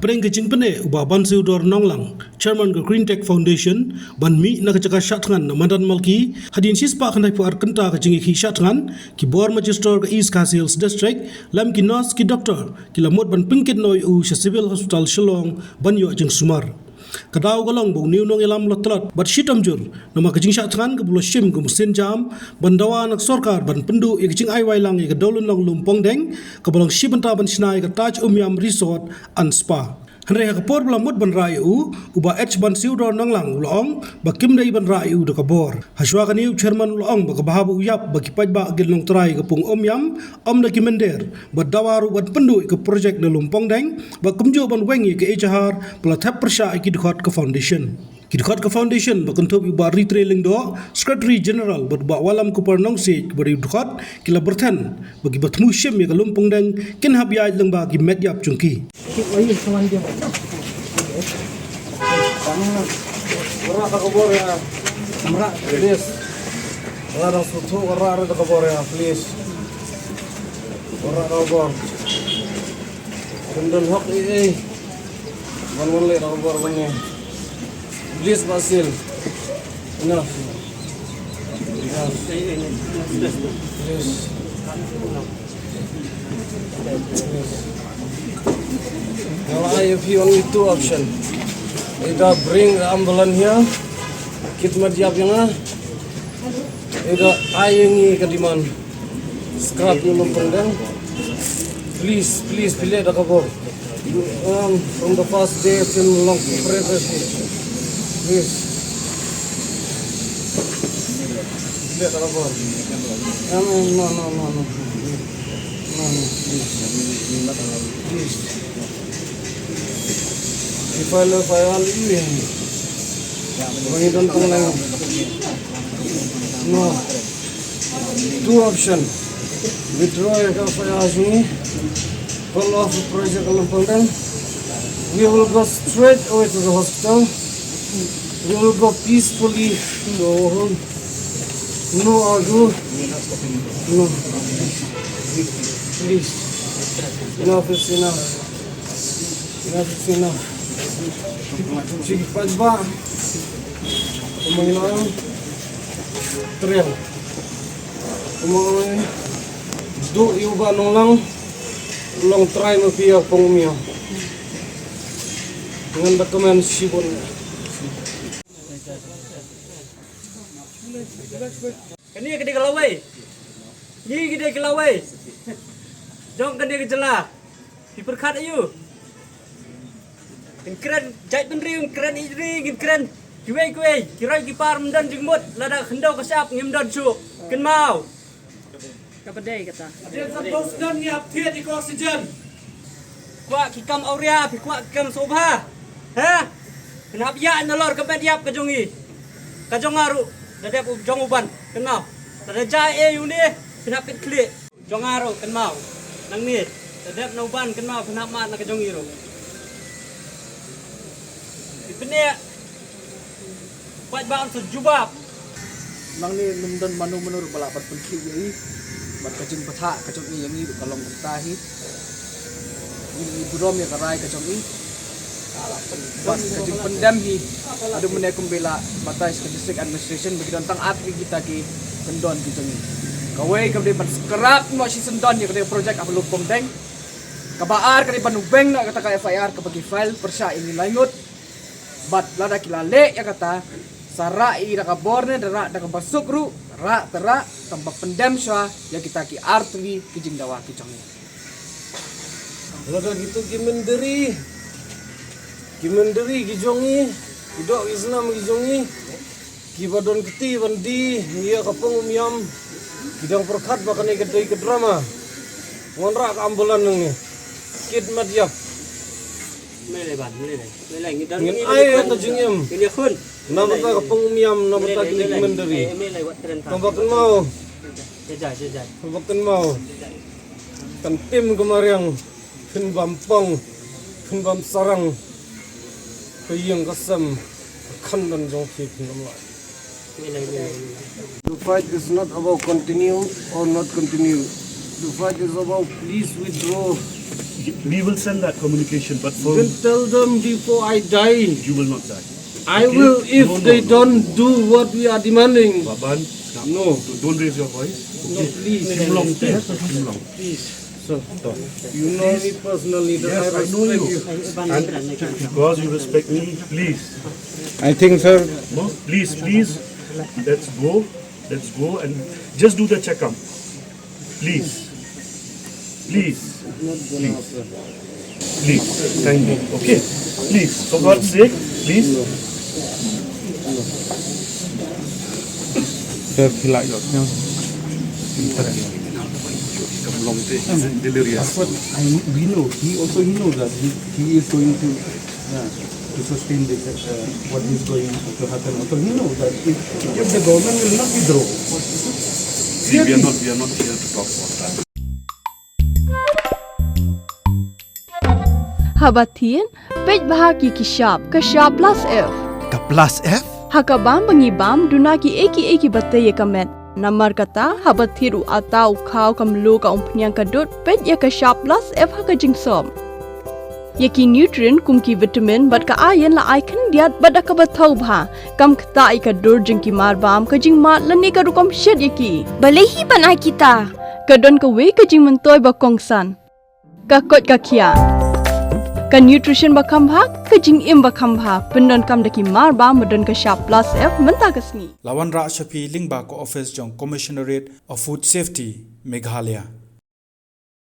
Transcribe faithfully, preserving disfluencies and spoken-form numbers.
Pdeng ka jingpynneh u Bah Bansiewdor Nonglang, Chairman ka Green Tech Foundation, ban mih na ka jaka shah thngan na Madan Malki, hadien shispah khyndai phew ar kynta ka jingïakhih shah thngan, ki bor Magistrate ka East Khasi Hills District, lem ki nurse, ki doktor, ki la mut ban pynkit noh ïa u sha Civil Hospital Shillong ban ïoh jingsumar. Ka daw ka long ba une u nongïalam u la tlot bad shitom jur namar ka jingshah thngan kaba u la shim kum u sienjam ban dawa na ka sorkar ban pynduh ïa ka jingai wai lang ïa ka dewlynnong Lumpongdeng, kaba long shi bynta ban shna ïa ka Taj Umiam Resort and Spa. Hynrei ha ka por ba la mut ban rah ïa u, u Bah H. Bansiewdor Nonglang u la ong ba kim dei ban rah ïa u da ka bor. Hashwa kane u Chairman u la ong ba kaba hap u ïap ba ki paidbah kin long trai ka pung Umiam, ym da ki mynder, bad dawa ruh ban pynduh ïa ka projek na Lumpongdeng, bad kumjuh ban weng ïa ka ejahar ba la thep pyrshah ïa ki dkhot ka foundation. Ki dkhot ka foundation ba kynthup ïa u Bah Ritrei Lyngdoh, Secretary General, bad u Bah Wallamkupar Nongsiej, ba dei u dkhot, ki la byrthen ba kiba thmu shim ïa ka Lumpongdeng kin hap ïaid lyngba ki met ïap jong ki. Please. Nga dang sngewthuh ka rah da ka bor ïa, please. Ka rah da ka bor. Kan don hok ei ei ban wan leh da ka bor ban ïa. Please, Basil. Enough. Enough. Please. Now I have here only two option. Either bring the ambulance here, kit mat ïap ïa nga, either ai ïa ngi ka demand. Scrap ïa u Lumpongdeng. Please, please, phi leh da ka bor. Um, from the first day till long, pray, pray, please. Please. Phi leh da ka bor. Um, no, no, no, no. No, no, please. Please. If I love, I all you. Bang i don tong lang. No. Two option. Withdraw ïa ka F I R jong ngi. Call off the project Lumpongdeng. We will go straight away to the hospital. We will go peacefully to our home. No argue. No. Please. Enough is enough. Enough is enough. Shi paidbah. Kumba ngi la ong. Trial. Kumba ngi duh ïa u Bah Nonglang. Long trai ma phi ïa pong miaw. Ngan da kmen shibun. Kane ka dei ka lawei. Ngi ka dei ka lawei jong kane ka jylla. Phi pyrkhat aïu? Ngin kren jaitbynriew, ngin kren ïeit ri, ngin kren kiwei kiwei. Ki roi ki par ym don jingmut, lada khyndew ka shyiap ngim don shuh. Kynmaw. Kaba dei kata. Hadien san phew snem ngi hap thied ïa ka oxygen. Kwah ki kam awria, phi kwah ki kam sngewbha. Ha? Phin hap ïaid nalor ka met ïap ka jong ngi. Ka jong nga ruh, da dep u jong u Ban, kynmaw. Lada jia ei ei ïa une, phin hap kit khlieh. Jong nga ruh kynmaw. Nangne, da dep na u Ban kynmaw, phin hap mad na ka jong ngi ruh. Phi pyneh. Paidbah yn sa jubab. Nangne ym don mano mano ruh ba lah ban pynkhih ïa i. Bad ka jingbthah ka jong i ïa ngi ruh ka long kumta hi. Ngi ngi burom ïa ka rai ka jong i. Bad ka jingpyndem hi. Haduh mynne kumba la batai sha ka district administration ba ki don tang artylli kita ki kyndon ki jong i. Kawei ka dei ban scrap noh shisyndon ïa ka dei project ha Lumpongdeng. Kaba ar ka dei ban weng noh ïa kata ka F I R kaba ki file pyrshah ïa ngi lai ngut. Bad lada ki la leh ïa kata, sa rah ïa i da ka bor ne da rah da kaba suk ruh, rah te rah, tang ba pyndem shuwa ïa kita ki artylli ki jingdawa ki jong ngi. Lada kito ki mynder, ki mynder ki jong ngi, ki doh ki snam ki jong ngi, kiba don kti ban die ïa ka pung Umiam, ki dang pyrkhat ba kane ka dei ka drama. Wanrah ka ambulance nangne. Kit mat ïap. Ngin ai ïa ka jingim. Na bynta ka pung Umiam, na bynta kine ki mynder. Tang ba kynmaw. Tang ba kynmaw. Kan tim ka mariang. Phin bam pong. Phin bam sarang. Ka ïing ka sem. Ka khandon jong phi phin ym lah. The fight is not about continue or not continue. The fight is about please withdraw We will send that communication, but for Then tell them before I die. You will not die. I will if they don't do what we are demanding. Baban, No. Don't raise your voice. No, please. Shim long, please. Shim long. Please. So, you know me personally. That Yes, I I know you. respect And because you respect me, please. I think, sir, No, please, please. Let's go. Let's go and just do the checkup. Please. Please. Please. Please. Kindly. Okay? Please. For God's sake, please. Sir, fill out your Delirious. But I, we know, he also he knows that he, he is going to, uh, to sustain this, uh, what is going to happen. Also, he knows that if, if the government will not withdraw, See, we are not, we are not here to talk about that. Haba thied, peit bha ki ki shap, ka shap plus F. Ka plus F? Ha ka bam ba ngi bam, duna ki ei ki ei ki ba tei ïa ka met. Namar kata, haba thied u atta, u khaw, ka mluh, ka umphniang, ka dud, peit ïa ka shap plus F ha ka jingsop. Ïa ki nutrient kum ki vitamin bad ka iron la ai khyndiat bad da kaba thaw bha. Kam ktah ïa ka dur jong ki mar bam, ka jingmad lane ka rukom shet ïa ki. Balei hi ban ai kita? Ka don kawei ka jingmyntoi ba kongsan. Ka koit ka khiah. Ka nutrition ba kham bha, ka jingim ba kham bha. Pyndonkam da ki mar bam ba don ka shap plus F mynta ka sngi. La wanrah sha phi lyngba ka ophis jong Commissionerate of Food Safety, Meghalaya.